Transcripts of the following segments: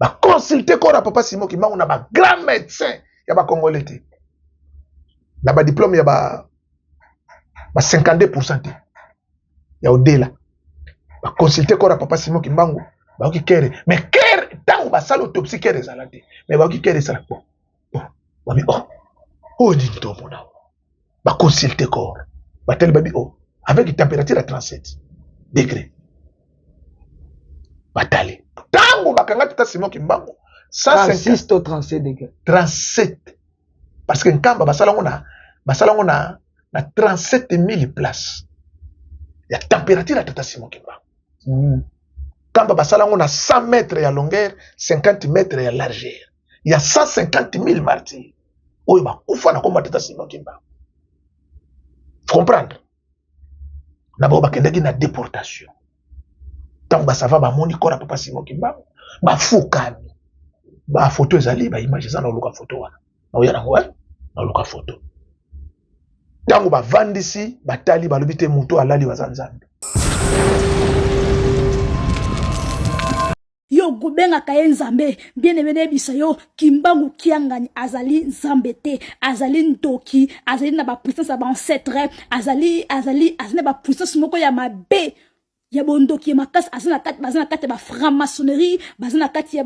Baconsulte corps ya papa Simon Kimbangu na ba grand médecin ya ba congolais te, na ba diplôme ya ba 52% te ya odela. Baconsulte corps ya papa Simon Kimbangu, bayoki kere, mais kere ntango basala autopsie kere ezala te, mais bayoki kere esala bon bon, babi oh oyo nini tomona. Baconsulte corps, batali, babi oh avec température ya 37 degré. Batali ntango bakanga tata Simon Kimbangu 36 to 37 degré. 37, parce que Nkamba basala yango na basala yango na 37 000 places ya température ya tata Simon Kimbangu. Nkamba basala yango na 100 mètres ya longueur, 50 mètres ya largeur, ya 150 000 martyrs oyo bakufa na komba tata Simon Kimbangu. Comprendre na bango bakendaki na déportation. Ntango basava bamoni kora papa Simon Kimbangu, bafukami, bafoto ezali, baimage eza, na oluka foto wana na oya nango, na oluka foto. Ntango bavandisi batali, balobi te moto alali baza Nzambe. Yo kobengaka ye Nzambe, bien aimé, nayebisa yo, Kimbangu Kiangani azali Nzambe te, azali ndoki, azali na bapuissance ya baancêtre, azali azali azali na bapuissance moko ya mabe ya bondoki ya makasi, aza na kati, baza na kati ya bafranc-maçonnerie, baza na kati ya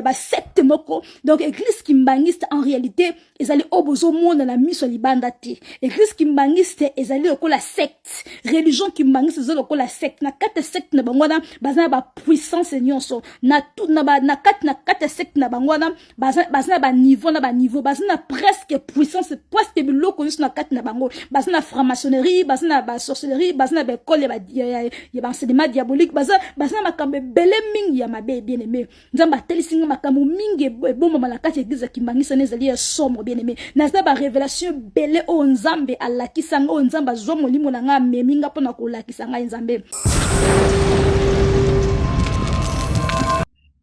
basecte moko. Donc église kimbangiste en réalité ezali oyo bozomona na miso ya libanda te. Église kimbangiste ezali lokola secte, religion kimbangiste ezali lokola secte. Na kati ya secte na bango wana baza na bapuissance nyonso na, na, ba, na kati na kati ya secte na bango wana baza, baza na baniveau na baniveau, baza na presque puissance, presque biloko nyonso na kati na bango. Baza na franc-maçonnerie, baza na basorcellerie, baza na baekole ya baenseignement diabolique, baza, baza na makambo ebele mingi ya mabe. Bien aimé, Nzambe atelisi nga makambo mingi ebombama na kati ya eglise ya Kimbangisa na ezali ya sombre. Bien aimé, naza ba révélation ebele oyo Nzambe alakisa nga, oyo Nzambe azwa molimo na nga amemi nga mpona kolakisa ngai Nzambe.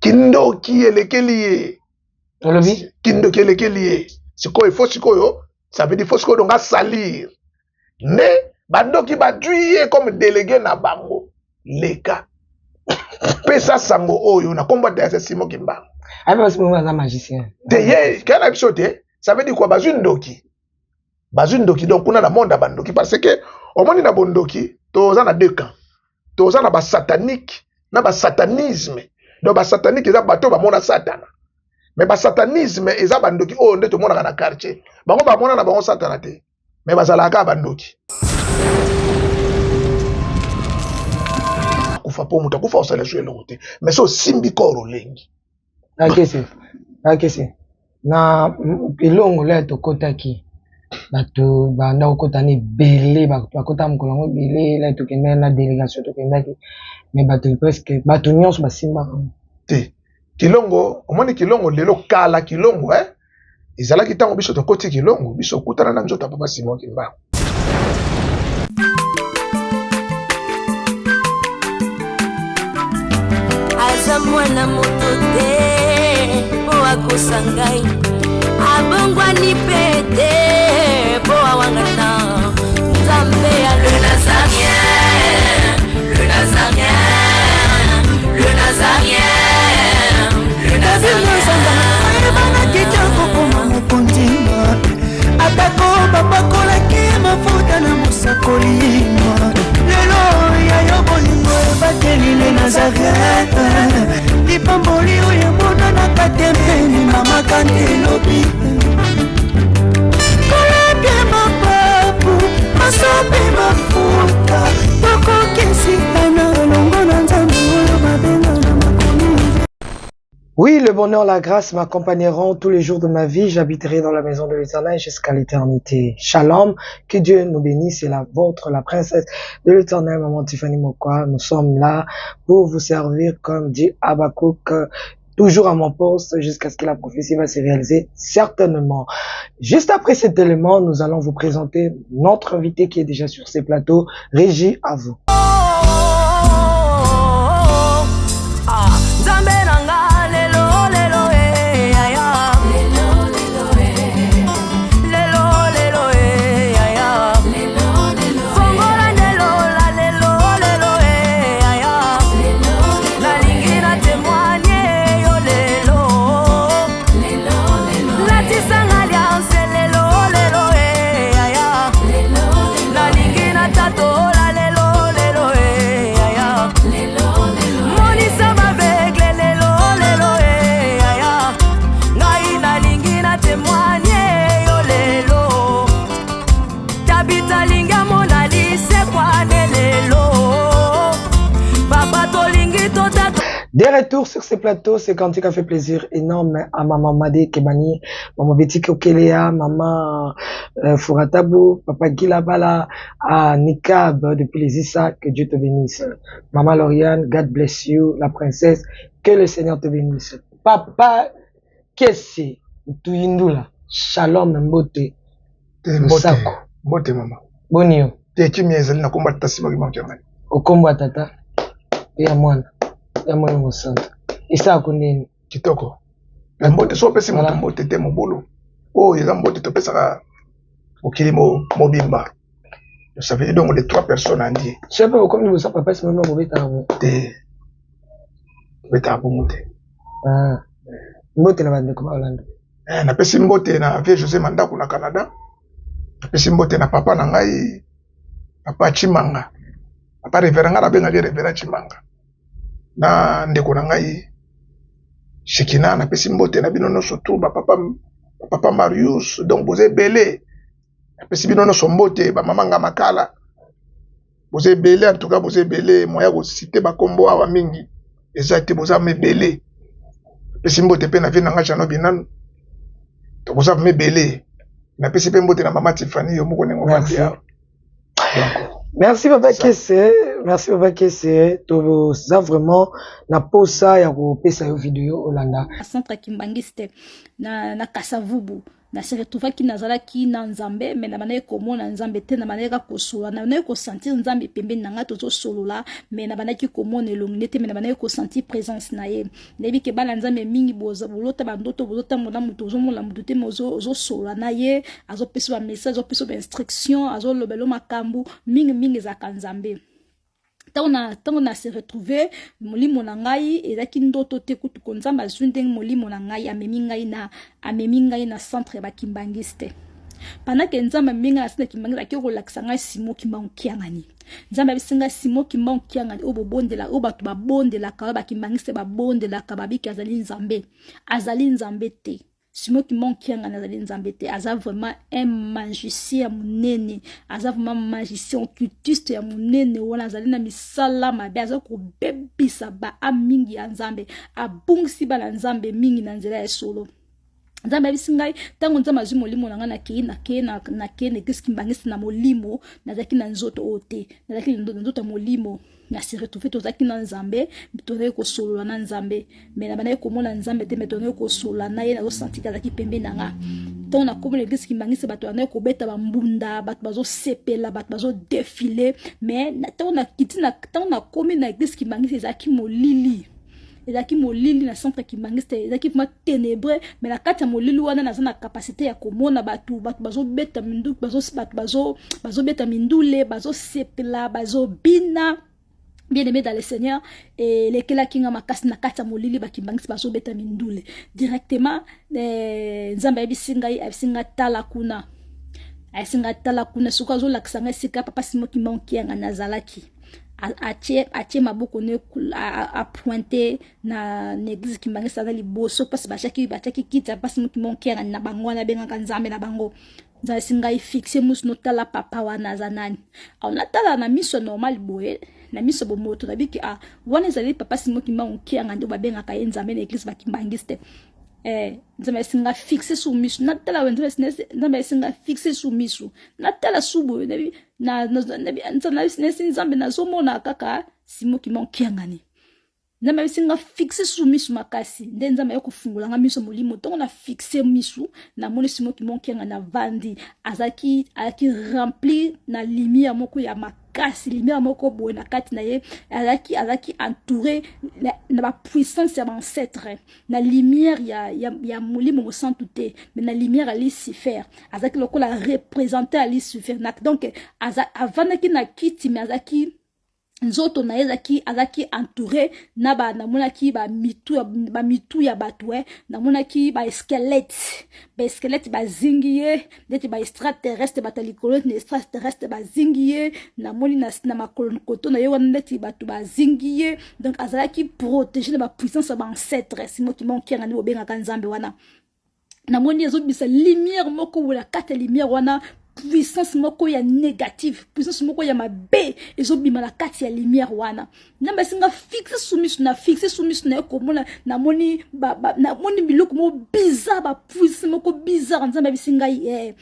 Kindoki elekeli ye. Olobi? Kindoki elekeli ye sikoyo, ifo sikoyo, ça veut dire faut sikoyo donc asalir nde bandoki badwi ye comme délégué na bango. Leka pesa sango oyo na kombo ya Simon Kimbangu. Ayebi basi bongo aza magicien. Te, ye kaya na biso te. Ça veut dire quoi? Bazwi ndoki, bazwi ndoki. Donc kuna na monde ya bandoki, parce que omoni na bondoki toza na deux camps, toza na basatanique na basatanisme. Donc basatanique eza bato bamona Satana, mais basatanisme eza bandoki oyo nde tomonaka na quartier. Bango bamona na bango Satana te, mais bazalaka kaka bandoki. Akufa mpo moto akufa osala so eloko te, mais so osimbi kor olengi. Nakesi nakesi na elongo lea tokotaki, bato banda kokota na ebele, bato bakota mokolo yango ebele. La tokendaki na délégation, tokendaki, mais bato presque bato nyonso basimbaka te. Kilongo, omoni Kilongo lelo, kala Kilongo ezalaki ntango biso tokoti Kilongo, biso okutana na nzoto ya papa Simon Kimbangu. Aza mwana moto te mpo akosa ngai, abongwani mpe te mpo awangana Nzambe ya le Nazarien, le Nazarien, le Nazarien, le Nazarien. Ayebanaki te akokoma mokonzi, atako bapakolaki mafuta na mosakoli. Lelo ya yo bolingo ebateli le Nazareth, lipamboli oyo emonanaka te mpeni mama kante elobi kolapia mapapu masope mafuta tokokesitana elongo na Nzambe oyo babenga na makomi. Oui, le bonheur, la grâce m'accompagneront tous les jours de ma vie. J'habiterai dans la maison de l'Éternel jusqu'à l'éternité. Shalom. Que Dieu nous bénisse. C'est la vôtre, la princesse de l'Éternel, maman Tiffany Mokwa. Nous sommes là pour vous servir, comme dit Habakkuk, toujours à mon poste jusqu'à ce que la prophétie va se réaliser certainement. Juste après cet élément, nous allons vous présenter notre invité qui est déjà sur ces plateaux. Régie, à vous. Nzambe na nga lelo lelo eh, yaya. Lelo lelo eh, yaya. Fongola nde lola lelo lelo eh, yaya. Nalingi na témoigne yo lelo. De retour sur ce plateau, ce cantique a fait plaisir énorme à maman Madé Kebani, maman Betty Kokelea, maman euh, Furatabou, papa Gilabala, à Nikab depuis les Issa, que Dieu te bénisse. Maman Lauriane, God bless you, la princesse, que le Seigneur te bénisse. Papa Kese Ntuyindula, Shalom Mbote, Mbote, mbote mama. Boni yo? Te kimia ezali na kombo ya tata Simon Kimbangu Kiangani. Okombo ya tata ya mwana ya mwana mosantu. Esala ko ndeni? Kitoko. Na mbote so opesi moto mbote te mobulu. Oyo eza mbote topesaka mokili mobimba. Ça veut dire donc les trois personnes en Dieu. Soki mpe okomi liboso ya papa Simon bobetaka bongo? Te. Bobetaka bongo te. Ah. Mbote na bandeko ba Orlando. Eh, napesi mbote na vieux José Mandaku na Canada. Napesi mbote na papa na ngai, papa Chimanga. Papa révérend ngai nabengaki révérend Chimanga. Na ndeko na ngai Shekina, napesi mbote na bino nyonso tout, ba papa, ba papa Marius, donc boza ebele. Napesi bino nyonso mbote, ba mama nga makala. Boza ebele, en tout cas boza ebele, moya ko citer ba kombo awa mingi. Eza te boza ebele. Napesi mbote pe na vie na ngai Jano Binanu. Donc boza vraiment ebele. Napesi pe mbote na mama Tiffany yo moko ndenge ovandi awa. Merci papa Kese, merci papa Kese, toza vraiment na posa ya kopesa yo video olanda. Centre Kimbanguiste na na Kasavubu na se retrouvaki nazalaki na nzambe me nabandaki komona nzambe te nabandaki kaka kosolola nabandaki kosentir nzambe pembeni na ngai tozosolola me nabandaki komona elongi nde te me nabandaki kosentir présence na ye nayebi ke bana nzambe mingi bolota bandoto bozotambola na moto ozomona moto te me ozosolola na ye azopesa bamessage azopesa bainstruction azolobela makambo mingi mingi ezalaka nzambe ntango na ntango na se retrouver molimo na ngai ezalaki ndoto te kutu ko nzambe azwi ndenge molimo na ngai amemi ngai na amemi ngai na centre ya bakimbangiste pendant ke nzambe amemi ngai na centre ya kimbangiste ake kolakisa ngai simo kimbangu kiangani nzambe abisi ngai simo kimbangu kiangani oyo bobondela oyo bato babondelaka oyo bakimbangiste babondelaka babiki azali nzambe azali nzambe te Simon Kimbangu Kiangani azali nzambe te, aza vraiment un magicien ya monene, aza vraiment magicien occultiste ya monene wana, azali na misala mabe, aza kobebisa ba ame mingi ya nzambe, abungisi bana nzambe mingi na nzela ya solo. Nzambe ayebisi ngai ntango nzambe azwi molimo na ngai nakei nakei nakei na eglise kimbangisi na molimo, nazalaki na nzoto oyo te, nazalaki na nzoto ya molimo. Na se retrouver tozalaki na nzambe, tozalaki kosolola na nzambe, mais nabandaki komona nzambe te, mais tozalaki kosolola na ye, nazosanti azalaki pembeni na nga. Ntango nakomi na eglise kimbangisi, bato bandaki kobeta bambunda, bato bazosepela, bato bazodefile, mais ntango nakiti, ntango nakomi na eglise kimbangisi ezalaki molili, ezalaki molili na centre kimbangiste, ezalaki vraiment ténébreux, mais na kati ya molili wana naza na capacité ya komona bato, bato bazobeta minduki, bazo, bato bazo, bazobeta mindule, bazosepela, bazobina. Bien aimé dans le Seigneur, elekelaki nga makasi na kati ya molili, bakimbangisi bazobeta mindule directement. Nzambe ayebisi ngai, ayebisi nga tala kuna, ayebisi nga tala kuna, soki azolakisa ngai esika papa Simon Kimbangu Kiangani nazalaki, atie maboko ne apointe na église kimbangisi aza liboso, mpasi batiaki kiti ya papa Simon Kimbangu Kiangani na bango wana abengaka nzambe na bango. Nzambe ayebisi ngai fixe musu notala papa wana aza nani. Alors natala na miso normal boye, na miso bomoto nabiki ah, wana ezali papa Simon Kimbangu Kiangani nde babengaka ye nzambe na église bakimbangiste. Nzambe ayebisi ngai fixe sur miso natala, nzambe ayebisi ngai fixe sur miso natala su boye, nasi nzambe nazomona kaka Simon Kimbangu Kiangani. Nzambe ayebisi nga fixe su misu makasi, nde nzambe aye kofungola nga miso molimo. Ntongo na fixe misu namoni Simon Kimbangu Kiangani avandi, azalaki rempli na lumière moko ya makasi, lumière moko boye na kati na ye, azalaki entouré na ba puissance ya ba ancêtre, na lumière ya molimo mosantu te, mais na lumière ya Lucifer. Azalaki lokola représentant ya Lucifer. Donc avandaki na kiti, mais azalaki nzoto na ye azalaki entouré na ba, namonaki ba mitu ya bato, namonaki ba squelette, ba squelette bazingi ye neti ba extraterrestre, bato ya likolo neti na extraterrestre bazingi ye, namoni na makolo koto na ye wana neti bato bazingi ye. Donc azalaki protégé na ba puissance ya ba ancêtre. Simon Kimbangu Kiangani bobengaka nzambe wana, namoni ezobimisa lumière moko boye, na kati ya lumière wana Puissance moko ya négative, puissance moko ya mabe ezobima na kati ya lumière wana. Nzambe asinga fixe su miso na fixe su miso na ye komona, namoni namoni biloko moko bizarre, bapuissance moko bizarre. Nzambe abisi ngai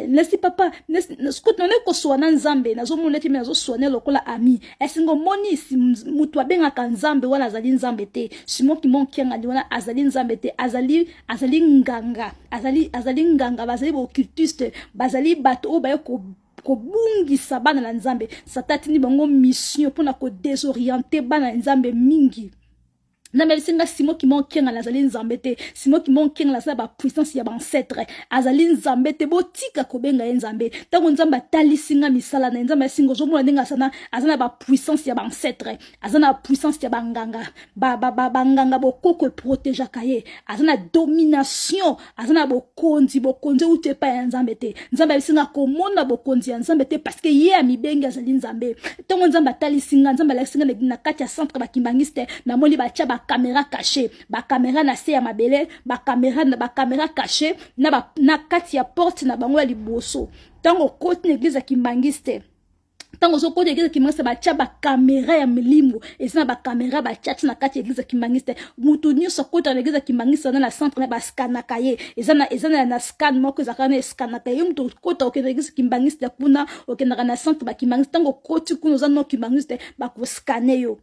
nesi papa nane kosoa na Nzambe, nazomona neti me nazosoa lokola ami. Esinga omoni moto abengaka Nzambe wana azali Nzambe te. Simon Kimbangu Kiangani wana azali Nzambe te, azali nganga, azali nganga. Bazali baoccultiste, bazali bato oyo baye kobungisa bana na Nzambe. Satan atindi bango mission mpona kodésorienter bana na Nzambe mingi. Nzambe ayebisi nga Simon Kimbangu Kiangani azali Nzambe te. Simon Kimbangu Kiangani aza bapuissance ya baancêtre, azali Nzambe te. Botika kobenga ye Nzambe. Ntango Nzambe atalisi nga misala na ye, Nzambe asinga ozomona ndenge aza na bapuissance ya baancêtre, aza na puissance ya banganga, banganga bokoko eprotégeaka ye, aza na domination, aza na bokonzi. Bokonzi euti epai ya Nzambe te. Nzambe ayebisi nga komona bokonzi ya Nzambe te, parce que ye amibengi azali Nzambe. Ntango Nzambe atalisi nga, Nzambe alakisi nga na kati ya centre bakimbangiste, namoni batia bacaméra caché, bacaméra na se ya mabele, bacaméra caché na kati ya porte na bango ya liboso. Ntango okoti na église ya kimbangiste, ntango ozokota église ya kimbangiste, batia bacaméra ya milimo. Eza na bacaméra batia ti na kati ya église ya kimbangiste. Mutu nyonso akota na église ya kimbangiste wana, na centre na bascanaka ye. Eza na scan moko ezalaka na escanaka ye. Mutu okota, okende église kimbangiste kuna, okendaka na centre bakimbangiste. Ntango okoti kuna, oza no kimbangiste, bakoscanner yo.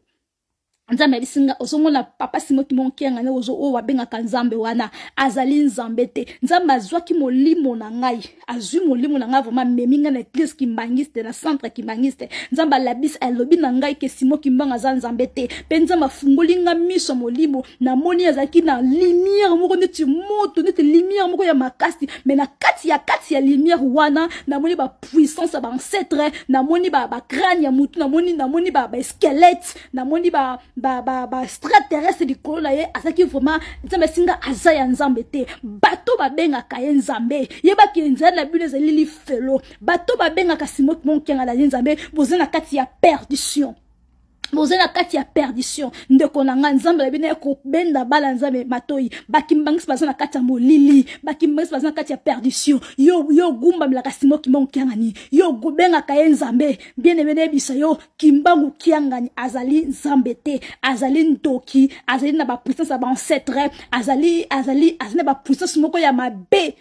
Nzambe ayebisi nga ozomona papa Simon Kimbangu Kiangani oyo babengaka Nzambe wana azali Nzambe te. Nzambe azwaki molimo na ngai, azwi molimo na ngai vraiment, amemi ngai na église kimbangiste, na centre kimbangiste. Nzambe alabisi, alobi na ngai ke Simon Kimbangu aza Nzambe te. Mpe Nzambe afungoli nga miso ya molimo, namoni azalaki na lumière moko neti moto, neti lumière moko ya makasi. Mais na kati ya lumière wana, namoni bapuissance ya baancêtre, namoni bacrâne ya mutu, namoni basquelette, namoni baextraterrestre likolo na ye. Azalaki vraiment, Nzambe esinga aza ya Nzambe te. Bato babengaka ye Nzambe, yebaki nzela na bino ezali lifelo. Bato babengaka Simon Kimbangu Kiangani ye Nzambe, boza na kati ya perdition, boza na kati ya perdition. Ndeko na ngai, Nzambe na bino ye kobenda bala Nzambe matoi. Bakimbangisi baza na kati ya molili, bakimbangisi baza na kati ya perdition. Yo gumbamelaka Simon Kimbangu Kiangani, yo gobengaka ye Nzambe. Bien aimé, nayebisa yo, Kimbangu Kiangani azali Nzambe te, azali ndoki, azali na bapuissance ya baancêtre, azali na bapuissance moko ya mabe,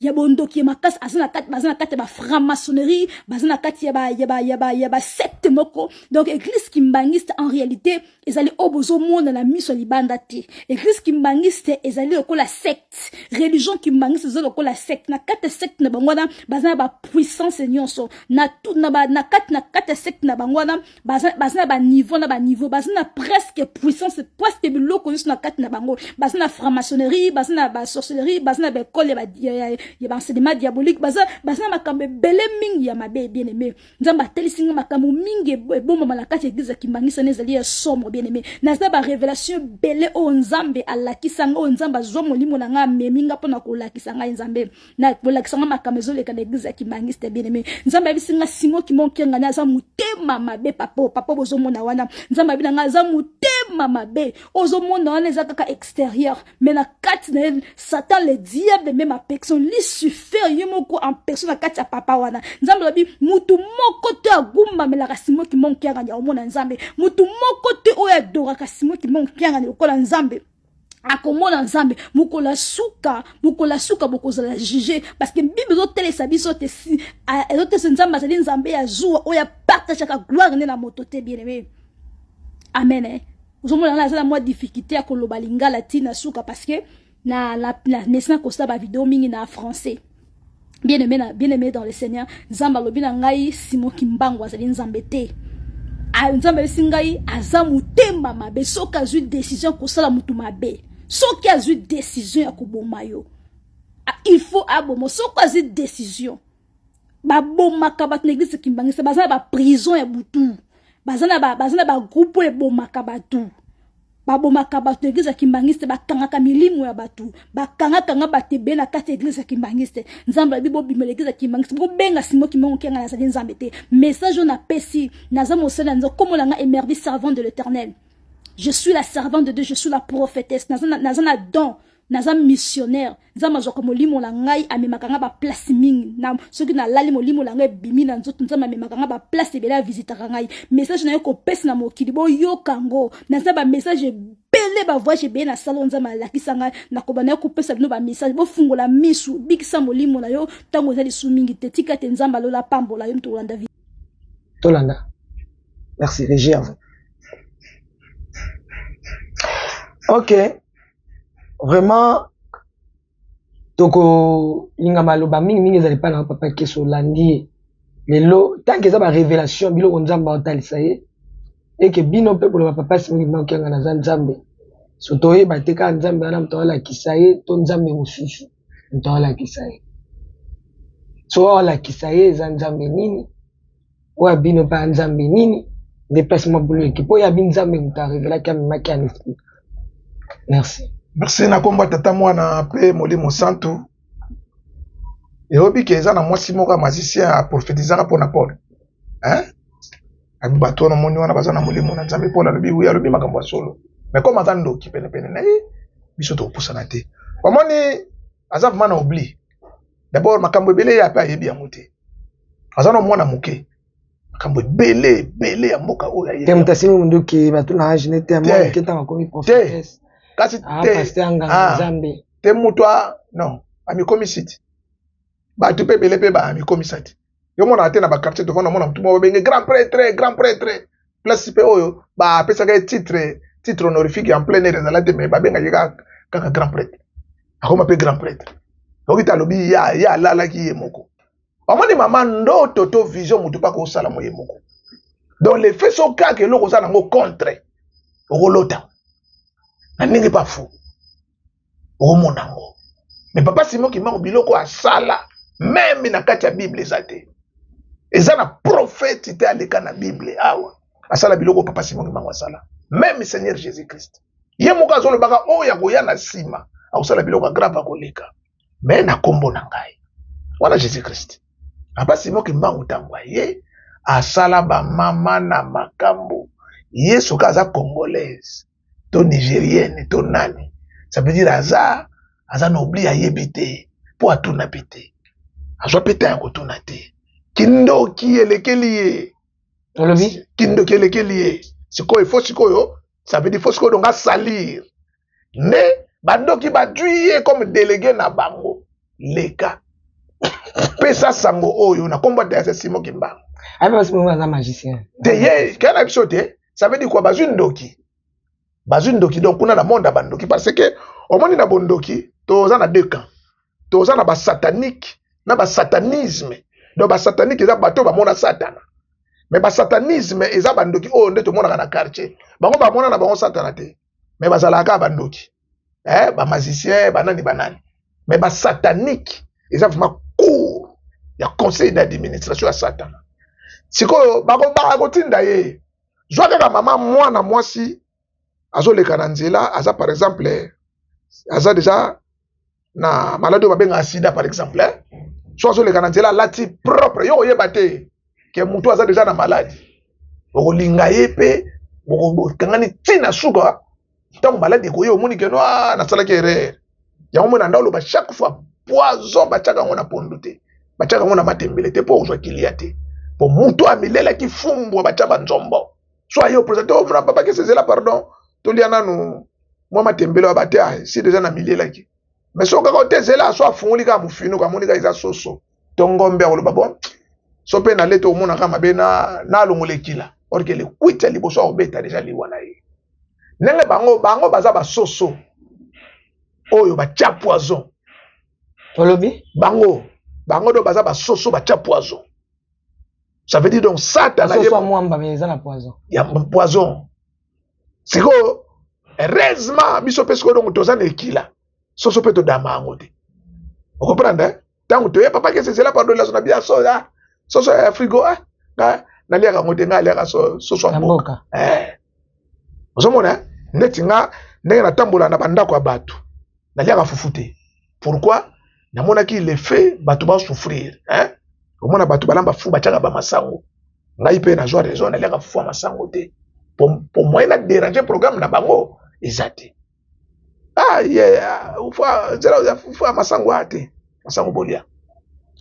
ya bondoki ya makasi. Aza na kati, baza na kati ya bafranc-maçonnerie, baza na kati ya basecte moko. Donc église kimbangiste en réalité ezali oyo bozomona na miso ya libanda te. Église kimbangiste ezali lokola secte. Religion kimbangiste eza lokola secte. Na kati ya secte na bango wana, baza na bapuissance nyonso na kati ya secte na bango wana. Baza na baniveau na baniveau, baza na presque puissance, presque biloko nyonso na kati na bango. Baza na franc-maçonnerie, baza na basorcellerie, baza na baekole ya baenseignement diabolique, baza na makambo ebele mingi ya mabe. Bien aimé, Nzambe atelisi nga makambo mingi ebombama na kati ya église ya kimbangisa wana, ezali ya sombre. Bien aimé, naza barévélation ebele oyo Nzambe alakisa nga, oyo Nzambe azwa molimo na ngai, amemi nga mpona kolakisa ngai. Nzambe na kolakisa nga makambo ezoleka na église ya kimbangiste. Bien aimé, Nzambe ayebisi nga Simon Kimbangu Kiangani aza motema mabe. Papa, papa bozomona wana, Nzambe abi na nga aza motema mabe. Ozomona wana eza kaka extérieur, mais na kati na ye, Satan le diable même en personne, Lucifer ye moko en personne na kati ya papa wana. Nzambe alobi mutu moko te agumbamelaka Simon Kimbangu Kiangani ya omona Nzambe. Mutu moko te oyo adoraka Simon Kimbangu Kiangani lokola Nzambe akomona Nzambe. Mokolo ya suka, mokolo ya suka, bokozala juge, parce que Bible ezotelesa biso te, ezotelesa Nzambe azali Nzambe ya zuwa oyo apartageaka gloire nde na moto te. Bien aimé, amen, eh? Ozomona nga naza na mwa difficulté ya koloba lingala ntina suka, parce que na mesina kosala bavideo mingi na français. Bien aimé, bien aimé dans le Seigneur, Nzambe alobi na ngai Simon Kimbangu azali Nzambe te. Nzambe ayebisi ngai aza motema mabe. Soki azwi décision kosala motu mabe, soki azwi décision ya koboma yo, il faut aboma. Soki azwi décision, babomaka bato na église kimbangisa. Baza na baprison ya butu, baza na bagroupe oyo ebomaka bato, babomaka bato na église ya kimbangiste, bakangaka milimo ya bato, bakangakanga bato ebele na kati ya église ya kimbangiste. Nzambe alobi bobimela église ya kimbangiste, bobenga Simon Kimbangu Kiangani azali Nzambe te. Message oyo napesi, naza mosali na Nzambe, kombo na nga Emerdi, servante de l'Éternel. Je suis la servante de Dieu, je suis la prophétesse. Naza na don. Naza missionnaire. Nzambe azwaka molimo na ngai, amemaka ngai baplace mingi. Na soki nalali, molimo na ngai ebimi na nzoto, Nzambe amemaka ngai baplace ebele, avisitaka ngai. Message na ye kopesa na mokili, boyoka yango. Naza bamessage ebele, bavoyage ebele na sala oyo Nzambe alakisa ngai. Nakobanda ye kopesa bino bamessage. Bofungola misu, bikisa molimo na yo ntango eza lisu mingi te. Tika te Nzambe alola apambola yo. Tolanda. Tolanda. Merci, régie à vous. Ok. Vraiment, tokolinga maloba mingi mingi ezali epai na papa Keso. Olandi ye lelo, tant que eza ba révélation, biloko Nzambe aotalisa ye, eke bino mpe koloba papa Simon Kimbangu Kiangani aza Nzambe. So toyeba te kaka Nzambe wana moto aolakisa ye to Nzambe mosusu moto aolakisa ye. So aolakisa ye eza Nzambe nini? Oyo bino mpe Nzambe nini? Nde place mwa bulu eke mpo ya bi Nzambe moto arevelaki, amemaki en esprit. Merci. Merci na nkombo ya Tata, Mwana mpe Molimo Santu. Eyobi ke eza na mwasi moko ya magicien aprofetizaka mpona Paul, hein? Abi bato wana omoni wana baza na molimo na Nzambe. Paul alobi oui, alobi makambo ya solo, mais comme aza ndoki penepene na ye, biso tokopusana te. Omoni, aza vraiment na oubli. D'abord makambo ebele ye ape ayebi yango te, aza na mwana moke, makambo ebele ebele ya mboka oyo ayebi. Te, moto asimbi munduki, bato na age ne te, mwana moke ntango akomi prophétesse. Kasi te. Pasteur nganga Nzambe. Te, moto a non amikomisi te, bato mpe ebele mpe bamikomisa te. Yo monaka te na baquartier tovanda, omona motu moko babenge grand prêtre, grand prêtre, place mpe oyo bapesaka ye titre honorifique en plein air ezala te, mais babengaki kaka grand prêtre, akoma mpe grand prêtre. Oki te, alobi ya ye alalaki ye moko, omoni mama ndoto to vision, motu mpe akosala mo ye moko. Donc le fait so kaka eloko oza nango contre, okolota na ndenge mpe afu okomona yango. Mais papa Simon Kimbangu, biloko asala même na kati ya Bible eza te, eza na prophète te aleka na Bible awa asala biloko papa Simon Kimbangu asala. Même Seigneur Jésus Christ ye moko azolobaka oyo akoya na nsima akosala biloko ya grave akoleka mais na nkombo na ngai wana Jésus Christ. Papa Simon Kimbangu ntango aye asala bamama na makambo, ye soki aza congolaise to nigérienne to nani, ça veut dire aza na oubli, ayebi te mpo atuna mpe te, azwa mpe ta ya kotuna te. Kindoki elekeli ye. Olobi? Kindoki elekeli ye sikoyo, ifo sikoyo, ça veut dire faut sikoyo donc asalir nde bandoki badwi ye comme délégué na bango. Leka pesa sango oyo na nkombo ya Simon Kimbangu. Ayebi basi bongo aza magicien. Te, ye kaya na biso te. Ça veut dire quoi? Bazwi ndoki, bazwi ndoki, donc kuna na monde ya bandoki, parce que omoni na bondoki toza na deux camps, toza na basatanique na basatanisme. Donc basatanique eza bato oyo bamona Satana, mais basatanisme eza bandoki oyo nde tomonaka na quartier. Bango bamona na bango Satana te, mais bazalaka kaka bandoki, eh, bamagicien, banani banani. Mais basatanique eza vraiment cour ya conseil d'administration ya Satana. Sikoyo bakobaka kotinda ye, zwa kaka mama mwana mwasi azoleka na nzela, aza par exemple aza déjà na maladi oyo babengaka sida par exemple, eh? So azoleka na nzela, alati propre, yo koyeba te ke motu aza déjà na maladi. Okolinga ye mpe bokangani ntina suka. Ntango maladi ekoye, omoni ke no, ah, nasalaki erreur. Yango mona nda oloba chaque fois, poison batiaka yango na pondu te, batiaka yango na matembele te, mpo ozwa kilia te, po motu amilelaki fumbwa batya banzombo. So aye opresente o vraiment papa kese, ezela pardon, tolia nanu mwa matembele oyo bate, ah, si déjà namilelaki. Mais so kaka ote ezela, so afungoli kaka mofinuka, amoni kaka eza soso to ngombe, akoloba bon, so mpe na lete omona kaka mabe na alongola ekila, or ke lekwiti ya liboso akobeta déjà liwa na ye. Ndenge bango baza basoso oyo batya poison. Olobi? Bango do baza basoso batya poison, ça veut dire donc Satana. Soso ya mwamba, mais eza na poison. Ya poison. Sikoyo heureusement biso mpe sikoyo donc toza na ekila soso mpe todama yango te, ocomprendre? Ntango toye, papa kese ezela pardon, laso na bia so ah, soso ya frigo, ah, nga naliaka yango te, nga aliaka soso ya mboka. Ozomona neti nga ndenge natambola na bandako ya bato, naliaka fufu te. Pourquoi? Namonaki l'effet bato basouffrir, hein? Omona bato balamba fufu, batiaka bamasango, ngai mpe nazwa raison, naliaka fufu ya masango te po moyen na déranger programme na bango eza te. Ah, Ye nzela ya masango aya te, masango bolia.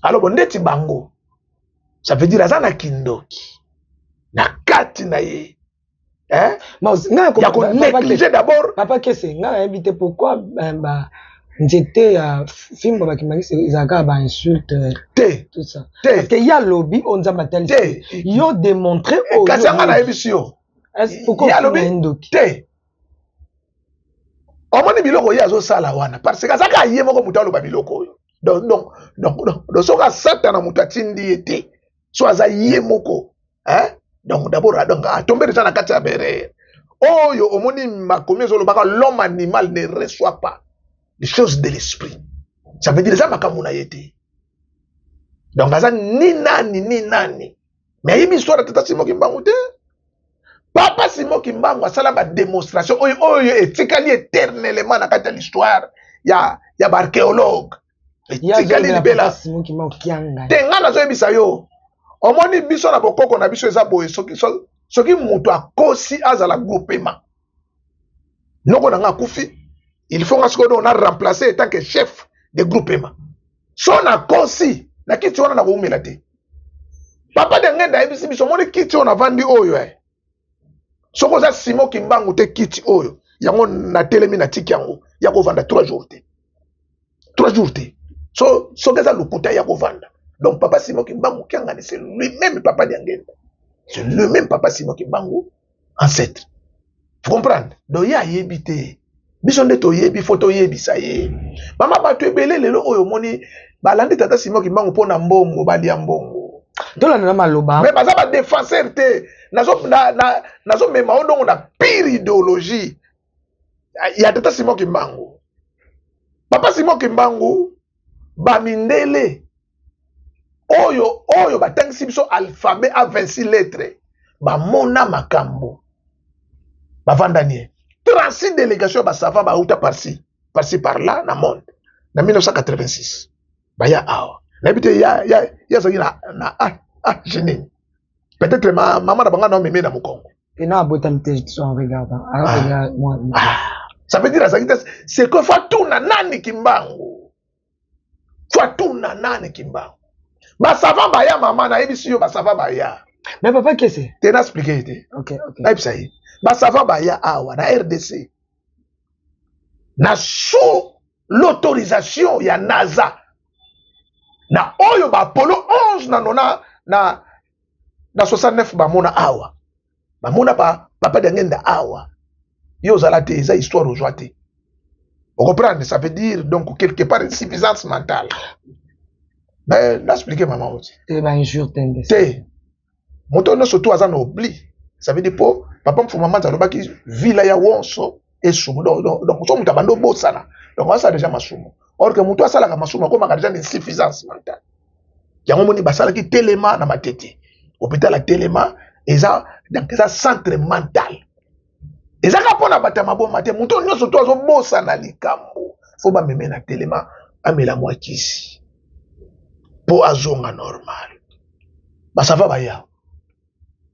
Alors bo ndeti bango, ça veut dire aza na kindoki na kati na ye, hein? Ya ko négliger d'abord. Papa Kese, nga nayebi te pourquoi ba nzete ya fimbo bakimangisi ezalaka ba insulte. Te. Tout ça. Te. Parce que ya lobi oyo Nzambe atalisi te yo démontrer oyo. Kasi yanga nayebisi yo. Pourquoi alobi te? Omoni biloko ye azosala wana, parce que azaka ye moko moto aloba biloko oyo. Donc soki asatana moto atindi ye te, so aza ye moko, hein? Donc d'abord, donc atombe déjà na kati ya berere oyo. Omoni makomi ezolobaka: "L'homme animal ne reçoit pas les choses de l'esprit." Ça veut dire eza makambo na ye te. Donc aza ni nani ni nani, mais ayebi histoire ya tata Simon Kimbangu te. Papa Simon Kimbangu asala badémonstration oyo oyo etikali éternellement na kati ya l'histoire ya baarchéologue, etikali libela. Te, ngai nazoyebisa yo, omoni biso na bokoko na biso eza boye: soki moto akosi, azala groupement, noko na nga akufi, il faut nga sikoyo donc na remplacer en tant que chef de groupement. So nakosi na kiti wana, nakoumela te. Papa de Ngenda ayebisi biso: omoni kiti oyo navandi oyo, soki oza Simon Kimbangu te, kiti oyo yango natelemi, natiki yango ya kovanda 3 jours te, 3 jours te. So soki eza lokuta, ya kovanda. Donc papa Simon Kimbangu Kiangani, c'est lui-même papa Diangenda, c'est lui-même papa Simon Kimbangu ancêtre, vous comprendre? Donc ye ayebi te, biso nde toyebi. Faut toyebisa ye. Mama, bato ebele lelo oyo omoni balandi tata Simon Kimbangu mpo na mbongo, balia mbongo. Tolanda na maloba. Mais baza badéfenseur te. Nazomema o ndongo na pire idéologie ya tata Simon Kimbangu. Papa Simon Kimbangu, bamindele oyo batangisi biso alphabet a 26 lettres, bamona makambo, bavandani ye 36 délégation ya basavant, bauta par-ci par-ci par-là na monde. Na 1986 baya awa, nayebi te ya azalaki na age nini, peut-être mama na bango na omeme na mokongo. Et non, abotami te en regardant. Ah, moi, ah, ça veut dire azalaki te. C'est que faut atuna nani Kimbangu, faut atuna nani Kimbangu. Basavant baya, mama, nayebisi yo, basavant baya. Mais papa Kese. Te, na expliquer ye te. Nayebisa ye, basavant baya awa na RDC na sous l'autorisation ya NASA, na oyo baapollo 11 na nona na 69 bamona awa, bamona pa papa Diangenda awa. Yo ozala te, eza histoire ozwa te, ocomprendre? Ça veut dire donc quelque part insuffisance mentale. Mais naexpliquer mama oti. Te, bainjure te nde. Te, moto nyonso to aza na oubli. Ça veut dire mpo papa Mfuma Manza alobaki vila ya wonso esumu. Donc so moto abandi obosana, donc asala déjà masumu. Or que moto asalaka masumu akomaka déjà na insuffisance mentale. Yango moni basalaki telema na Matete, hôpital ya Telema eza, donc eza centre mental, eza kaka mpona bato ya maboma te. Moto nyonso to azobosana likambo, faut bameme na Telema, amela mwa kisi mpo azonga normal. Basavant baya,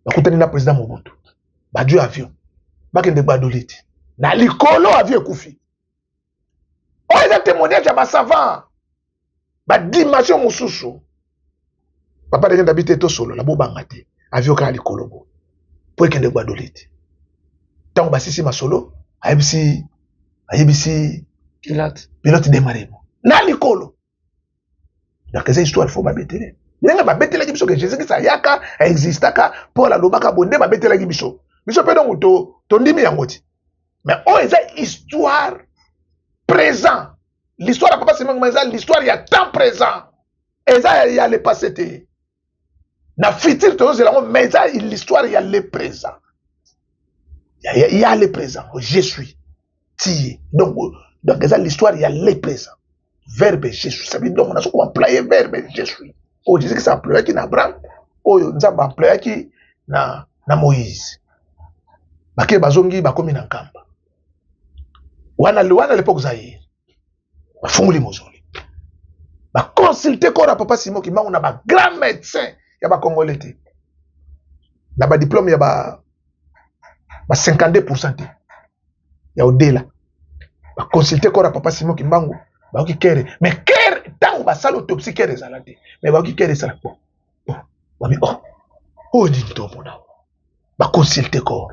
bakutani na président Mobutu, bazwi avion, bakende Gbadolite. Na likolo avion ekufi. Oyo eza témoignage ya basavant, badimension mosusu. Papa ndenge ndabi te, tosolola, bobanga te. Avion kaka likolo boye mpo ekende Gbadolite. Ntango basisi masolo, ayebisi pilote. Pilote, démarre na likolo. Donc eza histoire, faut babetele ndenge babetelaki biso ke Jésus Christ ayaka, aexistaka, Paul alobaka boye, nde babetelaki biso, biso mpe donc tondimi yango ti. Mais oyo eza histoire présent. L'histoire ya papa Simon eza l'histoire ya temps présent, eza ya le passé te. Na futur tozozela yango, mais eza l'histoire ya le présent, ya le présent. Je suis tie. Donc eza l'histoire ya le présent, verbe je suis. Ça veut dire donc nazo koemployer verbe je suis oyo Jésus Christ employaki na Abraham, oyo Nzambe employaki na Moïse. Bake, bazongi, bakomi na Nkamba wana. Wana l'époque Zaïre, bafungoli mozoli, baconsulte corps ya papa Simon Kimbangu na bagrand médecin ya bacongolais te, na badiplôme ya ba 52 te, ya odela. Baconsulte corps ya papa Simon Kimbangu, bayoki cœur, mais cœur ntango basali autopsie cœur ezala te, mais bayoki cœur esala bon bon, babi oh oyo nini tomona. Baconsulte corps,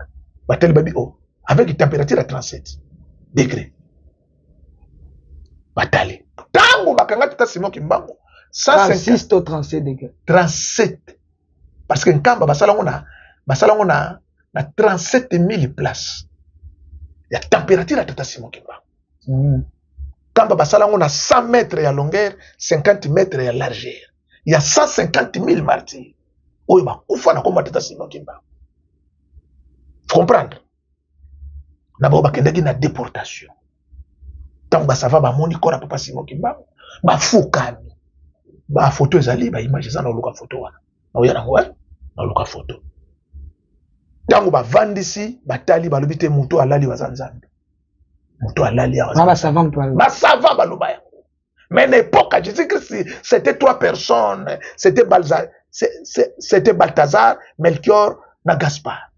batali, babi oh, avec température ya 37 degré. Batali ntango bakanga tata Simon Kimbangu 36 to 37 degré. 37, parce que Nkamba basala ngo na 37 000 place ya température ya tata Simon Kimbangu. Nkamba basala ngo na 100 mètres ya longueur, 50 mètres ya largeur, ya 150 000 martyrs oyo bakufa na komba tata Simon Kimbangu. Faut comprendre, na bango bakendaki na déportation. Ntango basava bamoni corps ya papa Simon Kimbangu, bafukami. Bafoto ezali, baimage eza na oluka foto wana, naoya nango, naoluka foto. Ntango bavandisi, batali, balobi te moto alali baza Nzambe, moto alali awa. Basavant moto baloba. Basavant baloba yango. Mais na époque ya Jésus-Christ, c'était trois personnes: c'était Balza, c'était Balthazar, Melchior na Gaspard.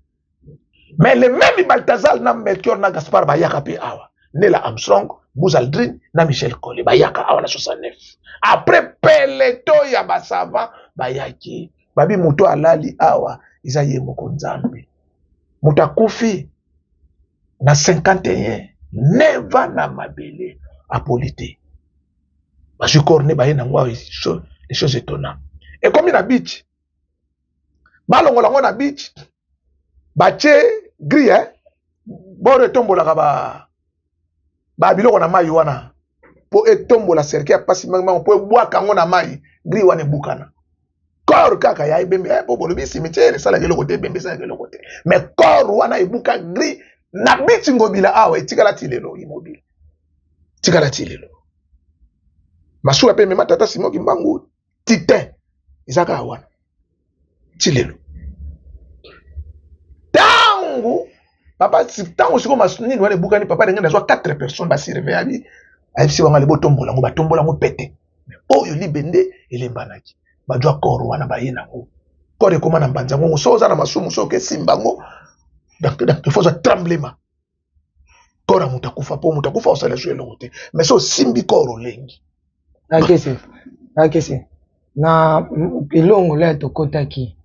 Mais le même Balthazar na Melchior na Gaspard bayaka mpe awa. Neil Armstrong, Buzz Aldrin na Michel Collé bayaka awa na 69. Après peleto ya basavant bayaki, babi moto alali awa eza ye moko Nzambe. Moto akufi na 51 neva na mabele, apoli te. Bazwi corps ne, baye nango awa. Les choses étonnant, ekomi na beach, balongola yango na beach, batie grille, eh? Boro etombolaka ba biloko na mai wana mpo etombola cercueil ya pasi mango mpo ebwaka yango na mai. Grille wana ebukana, corps kaka ya ebembe, po bolobi cimetière esalaka eloko te, ebembe esalaka eloko te, mais corps wana ebuka grille na beach Ngobila awa, etikala ti lelo immobile, tikala ti lelo. Masuwa mpe emema tata Simon Kimbangu titin eza kaka wana ti lelo. Ntango papa, ntango sikoyo nini wana ebukani, papa ndenge nazwa 4 personnes basurveille, abi ayebisi bango ale botombola yango, batombola yango pete oyo libende elembanaki. Bazwa corps wana, baye nango, corps ekóma na mbanza ngongo. So oza na masumu, so okesimba yango, donc il faut ozwa tremblement. Corps ya moto akufa, mpo moto akufa osala so eloko te, mais so osimbi corps, olengi. Nakesi, nakesi na elongo le tokɔtaki,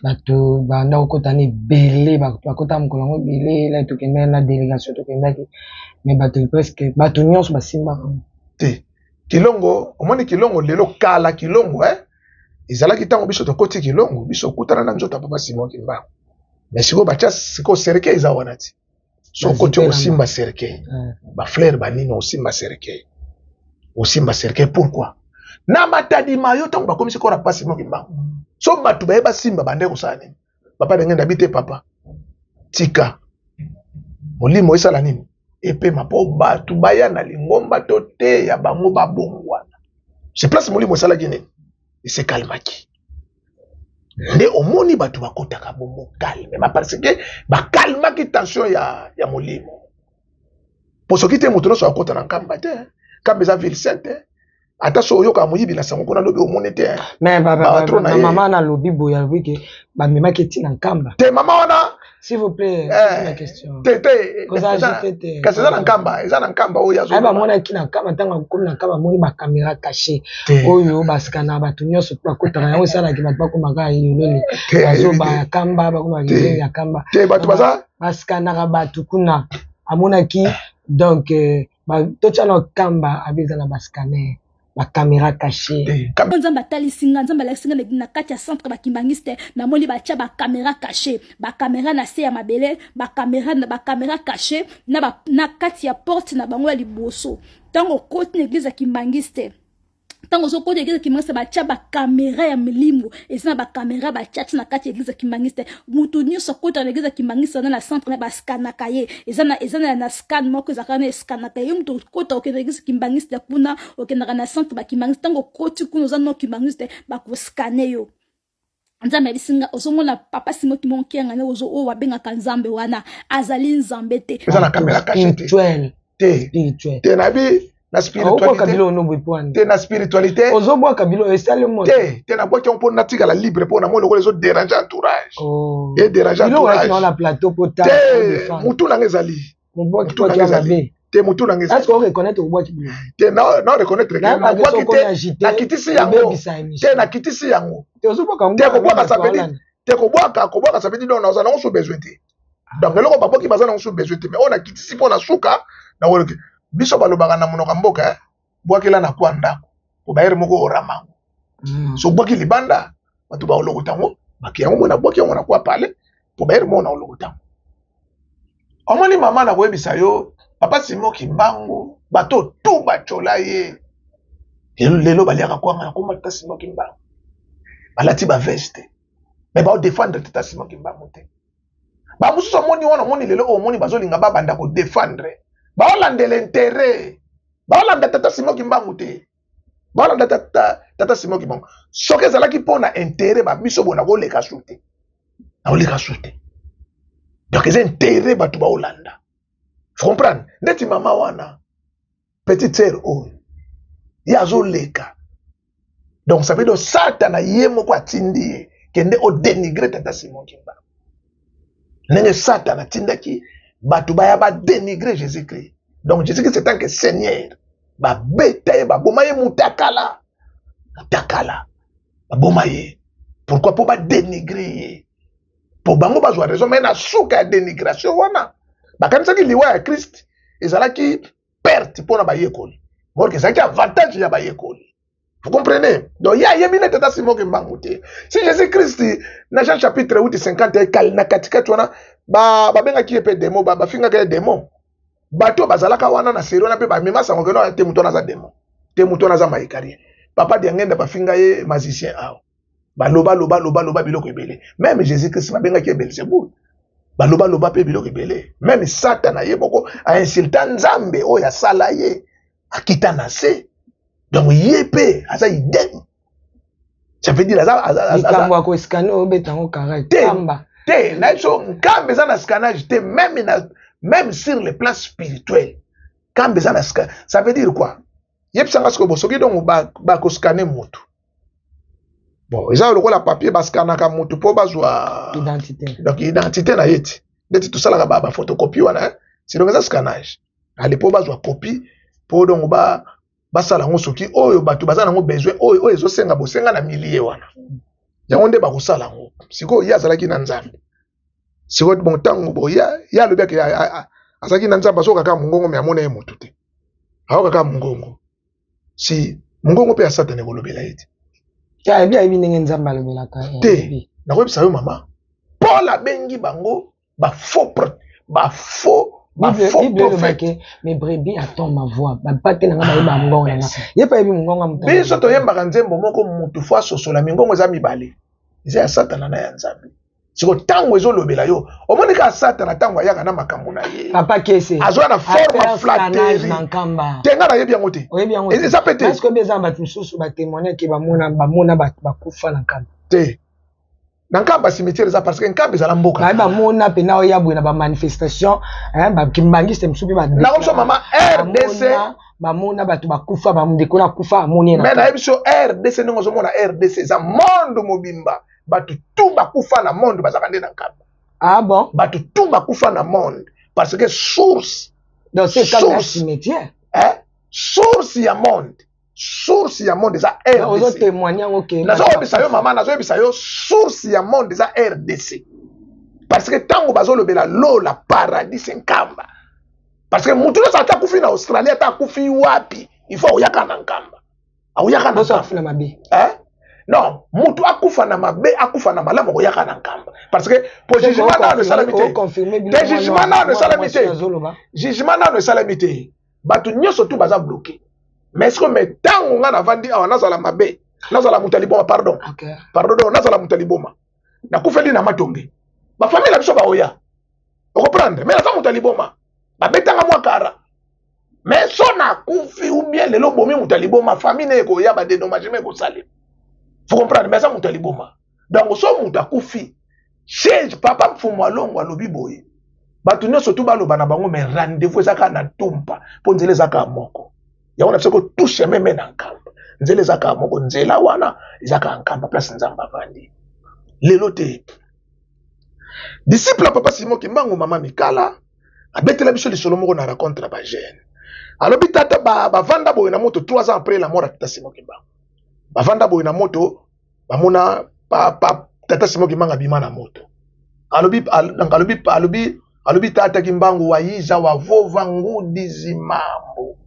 bato banda kokɔta na ebele, bato bakɔta mokolo yango ebele. La tokendaki na délégation, tokendaki, mais bato presque bato nyonso basimbaka. Te, Kilongo, omoni Kilongo lelo, kala Kilongo, eh? Ezalaki ntango biso tokoti Kilongo, biso okutana na nzoto ya papa Simon Kimbangu, mais sikoyo batya sikoyo cercueil eza wana ti so okoti, osimba cercueil, bafleur banini, osimba cercueil, osimba cercueil. Pourquoi na Matadi Mayo, ntango bakomisi corps ya papa Simon Kimbangu, so bato baye basimba, bande kosala nini? Papa ndenge ndabi te, papa tika molimo esala nini, epema, mpo bato baya na lingomba to te ya bango babongwana. C'est place molimo esalaki nini, esekalmaki. Nde omoni bato bakotaka bongo calme, ma parce que bakalmaki tension ya molimo. Po soki te, moto nyonso akota na Nkamba te. Nkamba eza ville sainte. Ata so oyokaka moyibi na sango kuna, lobi omoni te. Mais mama nalobi boye, alobi ke bamemaki eti na Nkamba. Te, mama wana. S'il vous plaît, la question. Te, te. Kasi eza na Nkamba, eza na Nkamba oyo. Azo bamonaki na Nkamba, ntango akomi na Nkamba, amoni bacaméra caché oyo baskana bato nyonso mpo bakotaka yango, esalaki bato bakomaka yolele, bazoba ya Kamba, bakomaka yolele ya Kamba. Te, bato baza baskanaka bato kuna, amonaki. Donc totya na Kamba, abi eza na bascanner, bacaméra caché. Nzambe atalisi nga, Nzambe alakisi nga na kati ya centre bakimbangiste, namoni batya bacaméra caché, bacaméra na se ya mabele, bacaméra caché na kati ya porte na bango ya liboso. Ntango okoti na église ya kimbangiste, ntango ozokota église ya kimbangiste, batya bacaméra ya milimo, eza na bacaméra batya ti na kati ya église ya kimbangiste. Motu nyonso akota na église ya kimbangiste wana na centre na baskanaka ye, eza na scan moko ezalaka na eskanaka ye. Moto okota, okende église kimbangiste kuna, okendaka na centre bakimbangiste, ntango okoti kuna, oza no kimbangiste, bakoscanner yo. Nzambe ayebisi nga, ozomona papa Simon Kimbangu Kiangani oyo babengaka Nzambe wana, azali Nzambe te. Eza na caméra caché te. Te, te, nabi na spiritualité te, na spiritualité. Ozobwaka bilo esali mo. Te, te, nabwaki yango mpo natikala libre, mpo namoni lokola ezoderange entourage, edérange entourage. Na plateau po te, mutu nanga ezali, mutu nanga ezali. Te, motu na ngai. Est-ce que oreconnaître obwaki biloko? Te, na reconnaître nabwaki te, nakitisi yango te, nakitisi yango te. Kobwaka ça veut dire te, kobwaka, kobwaka ça veut dire donc naza nango so besoin te. Donc eloko babwaki, baza nango so besoin te. Mais oyo nakitisi mpo na suka na biso, balobaka na monoko ya mboka, bwakela na kwa ndako po bayere moko oramango. So bwaki libanda, bato baolokota yango, baki yango. Mona, bwaki yango na kwa pale po bayere moko na olokota yango. Omoni, mama, na koyebisa yo, papa Simon Kimbangu, bato tu batyola ye. Lelo, lelo baliaka kwanga na komba tata Simon Kimbangu, balati baveste, mais baodéfendre tata Simon Kimbangu te. Bamosusu omoni wana, omoni lelo oyo, omoni bazolinga babanda kodéfendre, baolandela intérêt, baolanda tata Simon Kimbangu te, baolanda tata Simon Kimbangu. Soki ezalaki mpo na intérêt babiso boye, nakoleka su te, nakoleka su te. Donc eza intérêt bato baolanda, comprendre? Ndeti mama wana, petite sœur oyo, ye azoleka. Donc ça veut dire Satana ye moko atindi ye: kende odénigre tata Simon Kimbangu, ndenge Satana atindaki bato baya badénigre Jésus Christ. Donc Jésus Christ en tant que Seigneur, babeta ye, baboma ye mutakala, mutakala baboma ye. Pourquoi? Mpo badénigre ye, mpo bango bazwa raison. Mais na suka ya dénigration wana, bakanisaki liwa ya Christ ezalaki perte mpona bayekoli, morke ezalaki avantage ya bayekoli. Vous comprenez? Donc ye ayebi nete ata Simon Kimbangu te. Si Jésus Christ na Jean chapitre 8 50 na katikati wana, babengaki ye mpe démon, bafingaka ye démon. Bato bazalaka wana na seri wana mpe bamema sango keno te, moto wana aza démon te, moto wana aza maikarie. Papa Diangenda, bafinga ye magicien awa, baloba loba loba loba biloko ebele. Même Jésus Christ, babengaki ye Belzebul, baloba loba mpe biloko ebele. Même Satana ye moko ainsulta Nzambe oyo asala ye, akita na se. Donc ye mpe aza idem, ça veut dire aza Likambo ya koscanner, obeta yango kara. Te, te, na biso Nkamba eza na scannage te. Même sur le plan spirituel, Nkamba eza na scan. Ça veut dire quoi? Yebisanga sikoyo. Bo soki donc bakoscanner motu, bon, eza lokola papier, bascanaka motu mpo bazwa identité. Donc identité na ye ti ndeti tosalaka baphotocopie wana, c'est donc eza scannage ale mpo bazwa copie, mpo donc basala yango. Soki oyo bato baza nango besoin, oyo oyo ezosenga bosenga na milieu wana, yango nde bakosala yango. Sikoyo ye azalaki na Nzambe. Sikoyo bon, ntango bo ye alobi ake azalaki na Nzambe, azoyoka kaka mongongo, mais amona ye motu te, ayoka kaka mongongo. Si mongongo mpe ya Satana ekolobela ye te. Ayebi ndenge Nzambe alobelaka. Te, nakoyebisa yo, mama, Paul abengi bango bafaux, bafaux bafaux prophète. Mes brebis attend ma voix, bapate na nga bayeba mongongo na nga. Ye mpe ayebi mongongo ya moto. Biso toyembaka nzembo moko, motu fo asosola mingongo eza mibale, eza ya Satana na ya Nzambe. Siko ntango ezolobela yo, omoni kaka Satana ntango ayaka na makambo na ye, Papa Kese azoya na forme ya flatterie. Na Nkamba. Te, nga nayebi yango te. Oyebi yango? Eza pe te. Parce que eza na bato mosusu batémoigne ke bamona, bamona bato bakufa na Nkamba. Te, na Nkamba cimetière eza, parce que Nkamba ezala mboka. Baye bamona mpena oya boye na bamanifestation, bakimbangiste mosusu mpe. Nakomi so, mama, RDC. Bamona bato bakufa, bandeko na kufa, amoni ye. Mais nayebi so RDC, ndenge ozomona RDC eza monde mobimba, bato tu bakufa na monde bazalaka nde na Nkamba. Ah bon? Bato tu bakufa na monde, parce que source Donc c'est comme cimetière. Eh? Source ya monde, source ya monde eza RDC. Ozotémoigne yango ke Nazoyebisa yo, mama, nazoyebisa yo, source ya monde eza RDC, parce que ntango bazolobela lola, paradis, Nkamba, parce que motu nyonso ata akufi na Australie, ata akufi wapi, il faut akoyaka na Nkamba, akoyaka na Nkamba. Na mabe? Eh? Non, motu akufa na mabe, akufa na malamu, akoyaka na Nkamba, parce que po jugement nano esalami te. Te, jugement nano esalami te, jugement nano esalami te. Bato nyonso tu baza bloqué. Mais ce que, mais ntango nga navandi awa, nazala mabe, nazala moto ya liboma, pardon, pardon, donc nazala moto ya liboma, nakufeli na Matonge, bafamille na biso baoya, okomprendre? Mais naza moto ya liboma, babetanga mwa kara, mais so nakufi ou bien lelo bomi moto ya liboma, famille na ekoya, badédommagement ekosalema, faut comprendre? Mais aza moto ya liboma. Donc so moto akufi chez papa Mfumu Alongo, alobi boye, bato nyonso tu baloba na bango, mais rendez-vous eza kaka na Ntumpa, mpo nzela eza kaka moko. Yango na biso ko touche même na Nkamba, nzela eza kaka moko, nzela wana eza kaka Nkamba, place Nzambe avandi lelo te. Disciple ya papa Simon Kimbangu, mama Mikala. Abetela biso lisolo moko na rencontre ya bajeune. Alobi tata bavanda boye na moto 3 ans après la mort ya tata Simon Kimbangu. Bavanda boye na moto, bamona pa tata Simon Kimbangu abima na moto. Alobi donc alobi tata Kimbangu wayiza wavova ngudi zimambo.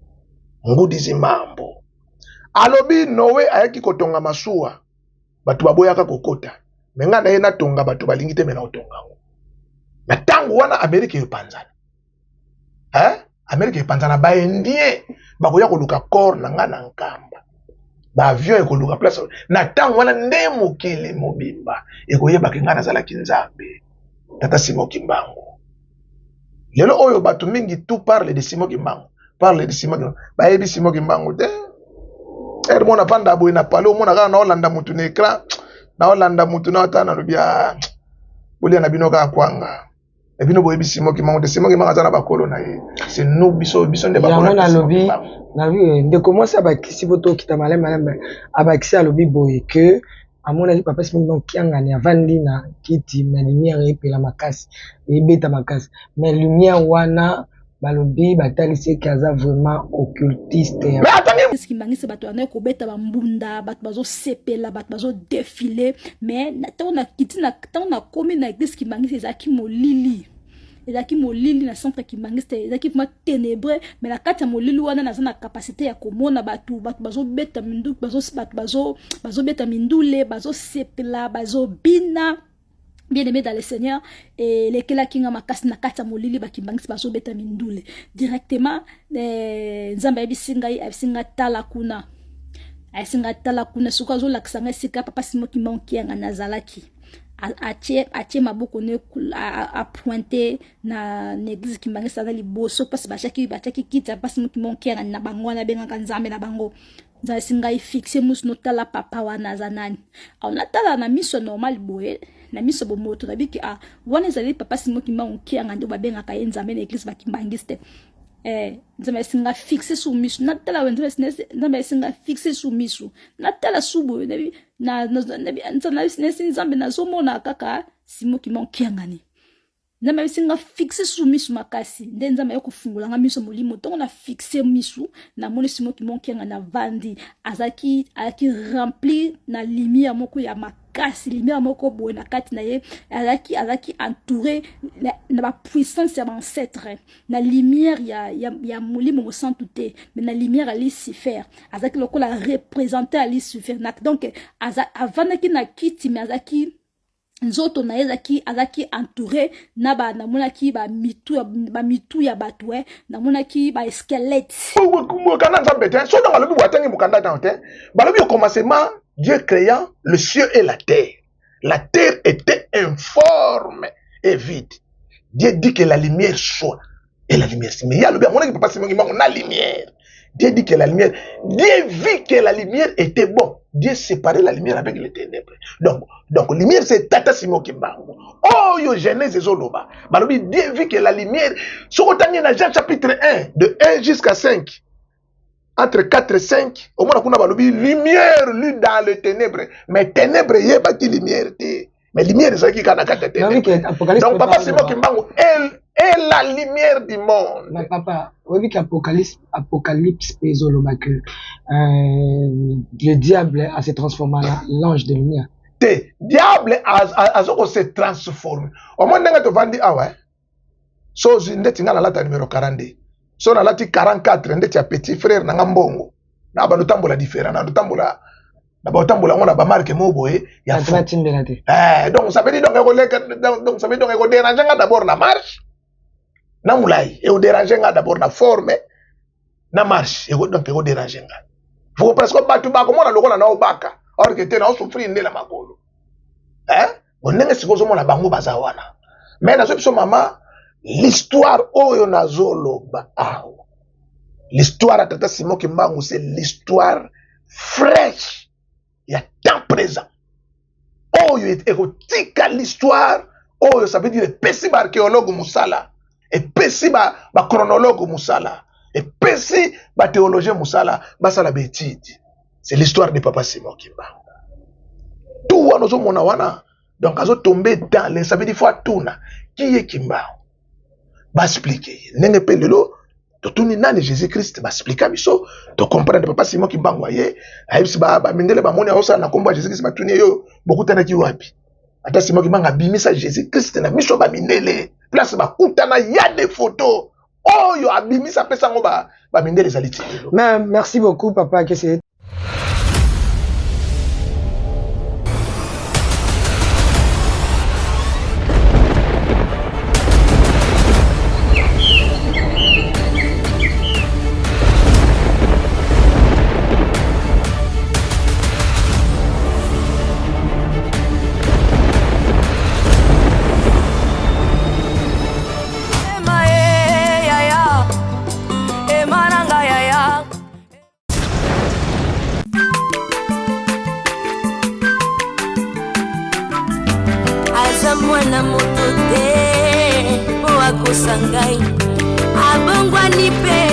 Ngudi zimambo. Alobi Noé ayaki kotonga masuwa, bato baboyaka kokota. Me nga na ye natonga, bato balingi te, me na otonga yango. Na tango wana Amerika epanzana. Hein? Amerika epanzana, ba Indien bakoya koluka corps na nga na Nkamba. Ba avion ekoluka place. Na tango wana nde mokili mobimba ekoyebaka nga nazalaki Nzambe. Tata Simon Kimbangu. Lelo oyo bato mingi tout parle de Simon Kimbangu. Parle de Simon Kimbangu. Bayebi Simon Kimbangu te. Ere mona vanda boye na pale, omona kaka naolanda mutu na écran, naolanda mutu na ata nalobi ah, bolia na bino kaka kwanga. Na bino boyebi Simon Kimbangu te. Simon Kimbangu aza na bakolo na ye. C'est nous biso biso nde bakolo na nalobi nalobi ndeko mwasi abakisi po tokita maleme maleme, abakisi alobi boye que amonaki papa Simon Kimbangu Kiangani avandi na kiti, mais lumière epela makasi, ebeta makasi, mais lumière wana balobi batalisi eke aza vraiment occultiste. Mais atangi Kimbanguiste, bato bandaki kobeta bambunda, bato bazosepela, bato bazodefile, mais ntango nakiti, ntango nakomi na église Kimbanguiste, ezalaki molili, ezalaki molili na centre Kimbanguiste, ezalaki vraiment ténébreux. Mais na kati ya molili wana naza na capacité ya komona bato, bato bazobeta minduki, bato bazobeta mindule, bazosepela, bazobina. Bien aimé dans le Seigneur, elekelaki nga makasi na kati ya molili, bakimbangisi bazobeta mindule. Directement Nzambe ayebisi ngai, ayebisi nga tala kuna, ayebisi nga tala kuna. Soki azolakisa ngai esika papa Simon Kimbangu Kiangani nazalaki, atie maboko ne apointe na église Kimbanguiste, aza liboso mpasi batiaki kiti ya papa Simon Kimbangu Kiangani na bango wana abengaka Nzambe na bango. Nzambe ayebisi ngai fixe musu notala papa wana aza nani. Alors natala na miso normal boye, na miso bomoto, nabiki ah, wana ezali papa Simon Kimbangu Kiangani nde babengaka ye Nzambe na église bakimbangiste. Nzambe ayebisi nga fixe sur misu natala, Nzambe ayebisi nga fixe sur misu natala su boye, nayebisi Nzambe nazomona kaka Simon Kimbangu Kiangani. Nzambe ayebisi nga fixe sur misu makasi, nde Nzambe aye kofungola nga miso molimo. Ntongo na fixe misu, namoni Simon Kimbangu Kiangani avandi, azalaki rempli na lumière moko ya makasi, lumière moko boye na kati na ye, azalaki entouré na ba puissance ya ba ancêtre, na lumière ya molimo mosantu te, mais na lumière ya Lucifer. Azalaki lokola représentant ya Lucifer. Donc avandaki na kiti, mais azalaki nzoto na ye azalaki entouré na ba, namonaki ba mitu ya bato, namonaki ba squelette. Mokanda Nzambe te, so ntango alobi boye atangi mokanda ntango te. Balobi au commencement Dieu créant le ciel et la terre. La terre était informe et vide. Dieu dit que la lumière soit, et la lumière. Mais ye alobi amonaki papa Simon Kimbangu na lumière. Dieu dit que la lumière, Dieu vit que la lumière était bon. Dieu séparait la lumière avec les ténèbres. Donc lumière c'est tata Simon Kimbangu. Oh yo Genèse ezoloba. Balobi Dieu vit que la lumière, soko tangi na Jean chapitre 1 de 1 jusqu'à 5. Entre 4 et 5, au moins kuna balobi lumière lui dans les ténèbres, mais ténèbres yebaki lumière te. Mais lumière ezalaki kaka na kati ya ténèbres. Donc papa Simon Kimbangu est la lumière du monde. Mais papa, oyebi que Apocalypse mpe ezoloba que le diable a se transformé en l'ange de lumière. Te, diable azoko se transformer. Omoni ndenge tovandi awa, so ozwi ndeti nga nalata numéro 42, so nalati 44 ndeti ya petit frère na nga mbongo, na bando tambola différent, na tambola na baotambola yango na bamarke moko boye ya fou. Batimbela te. Donc ça veut dire donc ekoleka, donc ça veut dire donc ekodérange nga d'abord na marche na molai, ekodérange nga d'abord na forme na marche, donc ekodérange nga. Faut parce que bato bakomona lokola na obaka, or que te na osouffrir nde na makolo. Bon, ndenge sikoyo ozomona bango baza wana. Mais nazo biso mama l'histoire oyo nazoloba awa, l'histoire ya tata Simon Kimbangu, c'est l'histoire fraîche ya temps présent oyo ekotika l'histoire oyo, ça veut dire epesi ba archéologue mosala, epesi ba chronologue mosala, epesi ba théologien mosala basala ba étude. C'est l'histoire de papa Simon Kimbangu. Tout wana ozomona wana, donc azo tomber dans les, ça veut dire faut atuna qui est Kimbangu. Baexplike ye ndenge mpe lelo totuni nani Jésus Christ, baexplika biso tocomprendre. Papa Simon Kimbangu aye ayebisi bamindele bamoni aosala na nkombo ya Jésus Christ, batuni ye yo bokutanaki wapi? Ata Simon Kimbangu abimisa Jésus Christ na miso ya bamindele, place bakutana ya de photo oyo abimisa apesa yango bamindele ezali ti lelo. Mais merci beaucoup papa Kese. Aza mwana moto te mpo akosa ngai, abongwani mpe.